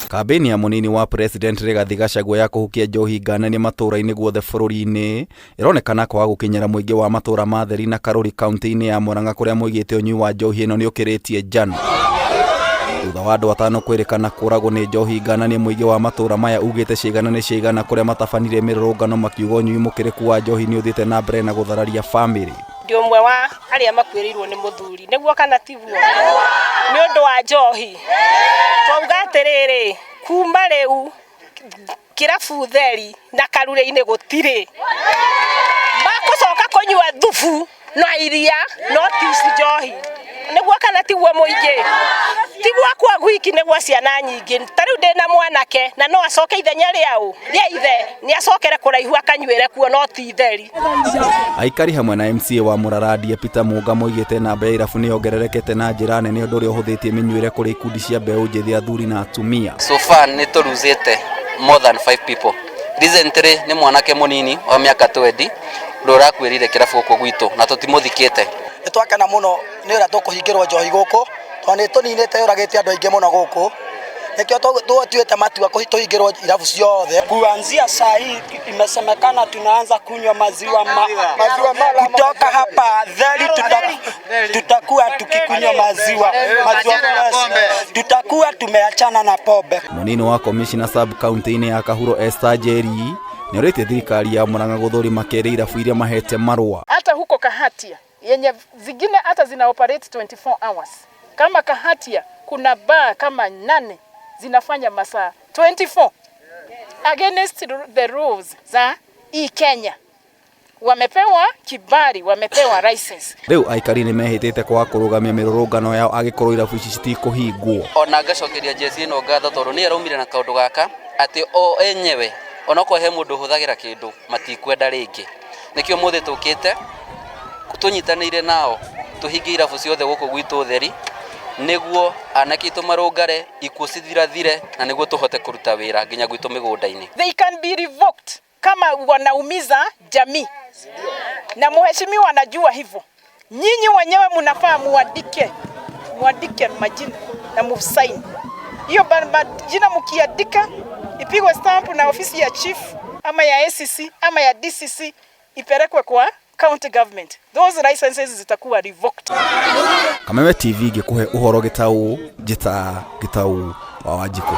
Kambĩini ya mũnini wa President Rigathi Gachagua ya kũhukia njohi ngananie matũũra-inĩ guothe bũrũri-inĩ ĩronekana kwaga gũkinyĩra mũingĩ wa matũũra ma Theri na Karuri kaunti-inĩ ya Murang'a kũrĩa moigĩte ũnyui wa njohi ĩno nĩ ũkĩrĩtie njano. Thutha wa andũ atano kwĩrĩkana kũragwo nĩ njohi ngananie mũingĩ wa matũũra maya ugĩte ciigana nĩ ciigana kũrĩa matabanirie mĩrũrũngano makiuga ũnyui mũkĩrĩku wa njohi nĩ ũthiĩte na mbere na gũthararia bamĩrĩ. Ndĩ ũmwe wa arĩa makuĩrĩirwo nĩ mũthuri, nĩguo kana tiguo? Nĩ ũndũ wa njohi. Twauga atĩrĩrĩ, kuma rĩu kĩrabu theri na karurĩ-inĩ gũtirĩ. Makũcoka kũnyua thubu na iria no ti njohi. Nĩguo kana tiguo mũingĩ? Tiguo kwa gwiki nĩ gwa ciana nyingĩ. Ta rĩu ndĩna mwanake na no acoke ithenya rĩa ũ? Rĩa ithe. Nĩ acokere kũraihu akanyuĩre kuo no ti theri. Aikari hamwe na MCA wa Mũrarandia Peter Mũnga moigĩte namba ya irabu nĩ yongererekete na njĩra nene ũndũ ũrĩa ũhũthĩtie mĩnyuĩre kũrĩ ikundi cia mbeũ njĩthĩ athuri na atumia. So far nĩ tũruzĩte more than 5 people. Recently nĩ mwanake mũnini wa mĩaka 20 ũrĩa ũrakuĩrĩire kĩrabu gũkũ gwitũ na tũtimũthikĩte. Nĩ twakena mũno nĩ ũrĩa tũkũhingĩrwo njohi gũkũ tondũ nĩ tũninĩte yũragĩte andũ aingĩ mũno gũkũ nĩkĩo tũtuĩte matua tũhingĩrwo irabu ciothe. Kuanzia saa hii imesemekana tunaanza kunywa maziwa ma, kutoka hapa Theri tutakuwa tukikunywa maziwa maziwa fresh, tutakuwa tumeachana na pombe. Mũnini wa komishina sub county-inĩ ya Kahuro Esther Njeri nĩorĩtie thirikari ya Murang'a gũthũrima kerĩ irabu iria mahete marũa. Hata huko Kahatia yenye zingine hata zina operate 24 hours. Kama Kahatia kuna bar kama 8 zinafanya masaa 24 against the rules za hii Kenya. Wamepewa kibali, wamepewa license. Rĩu aikari nĩ mehĩtĩte kwaga kũrũgamia mĩrũrũngano yao angĩkorwo irabu ici citikũhingwo. Ona ngacokeria jeci ĩno ngatho tondũ nĩ araumire na kaũndũ gaka atĩ o enyewe onokorwo he mũndũ ũhũthagĩra kĩndũ matikwenda rĩngĩ. Nĩkĩo ũmũthĩ tũkĩte tũnyitanĩire nao tũhinge irabu ciothe gũkũ gwitũ Theri nĩguo anake aitũ marũngare, ikuũ cithirathire na nĩguo tũhote kũruta wĩra nginya gwitũ mĩgũnda-inĩ. They can be revoked kama wanaumiza jamii. Na mheshimiwa anajua hivyo. Nyinyi wenyewe mnafaa muandike majina na musaini. Hiyo majina mkiandika ipigwe stamp na ofisi ya chief ama ya ACC ama ya DCC ipelekwe kwa county government. Those licenses zitakuwa revoked. Kameme TV ngĩkũhe ũhoro gĩtaũ, njĩta Gĩtaũ wa Wanjikũ.